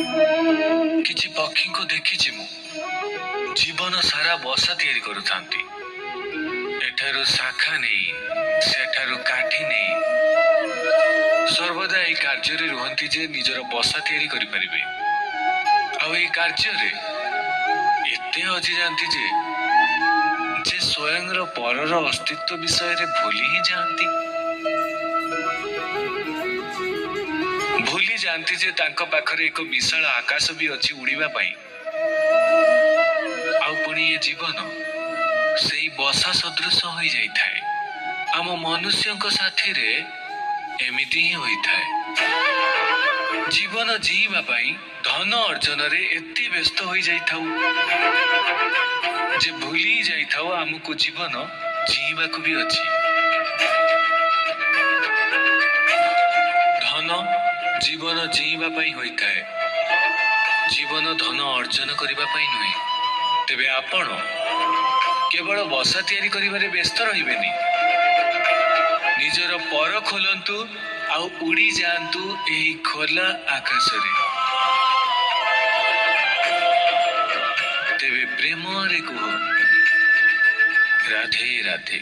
କିଛି ପକ୍ଷୀଙ୍କୁ ଦେଖିଛି ମୁଁ, ଜୀବନ ସାରା ବସା ତିଆରି କରୁଥାନ୍ତି। ଏଠାରୁ ଶାଖା ନେଇ, ସେଠାରୁ କାଠି ନେଇ ସର୍ବଦା ଏହି କାର୍ଯ୍ୟରେ ରୁହନ୍ତି ଯେ ନିଜର ବସା ତିଆରି କରିପାରିବେ। ଆଉ ଏହି କାର୍ଯ୍ୟରେ ଏତେ ହଜିଯାଆନ୍ତି ଯେ ସ୍ୱୟଂର ପରର ଅସ୍ତିତ୍ୱ ବିଷୟରେ ଭୁଲି ହିଁ ଯାଆନ୍ତି। ଭୁଲି ଯାଆନ୍ତି ଯେ ତାଙ୍କ ପାଖରେ ଏକ ବିଶାଳ ଆକାଶ ବି ଅଛି ଉଡ଼ିବା ପାଇଁ। ଆଉ ପୁଣି ଏ ଜୀବନ ସେଇ ବସା ସଦୃଶ ହୋଇଯାଇଥାଏ। ଆମ ମନୁଷ୍ୟଙ୍କ ସାଥିରେ ଏମିତି ହିଁ ହୋଇଥାଏ। ଜୀବନ ଜିଇଁବା ପାଇଁ ଧନ ଅର୍ଜନରେ ଏତେ ବ୍ୟସ୍ତ ହୋଇଯାଇଥାଉ ଯେ ଭୁଲି ଯାଇଥାଉ ଆମକୁ ଜୀବନ ଜିଇଁବାକୁ ବି ଅଛି। ଧନ ଜୀବନ ଜିଇଁବା ପାଇଁ ହୋଇଥାଏ, ଜୀବନ ଧନ ଅର୍ଜନ କରିବା ପାଇଁ ନୁହେଁ। ତେବେ ଆପଣ କେବଳ ବସା ତିଆରି କରିବାରେ ବ୍ୟସ୍ତ ରହିବେନି। ନିଜର ପର ଖୋଲନ୍ତୁ ଆଉ ଉଡ଼ି ଯାଆନ୍ତୁ ଏହି ଖୋଲା ଆକାଶରେ। ତେବେ ପ୍ରେମରେ କୁହ, ରାଧେ ରାଧେ।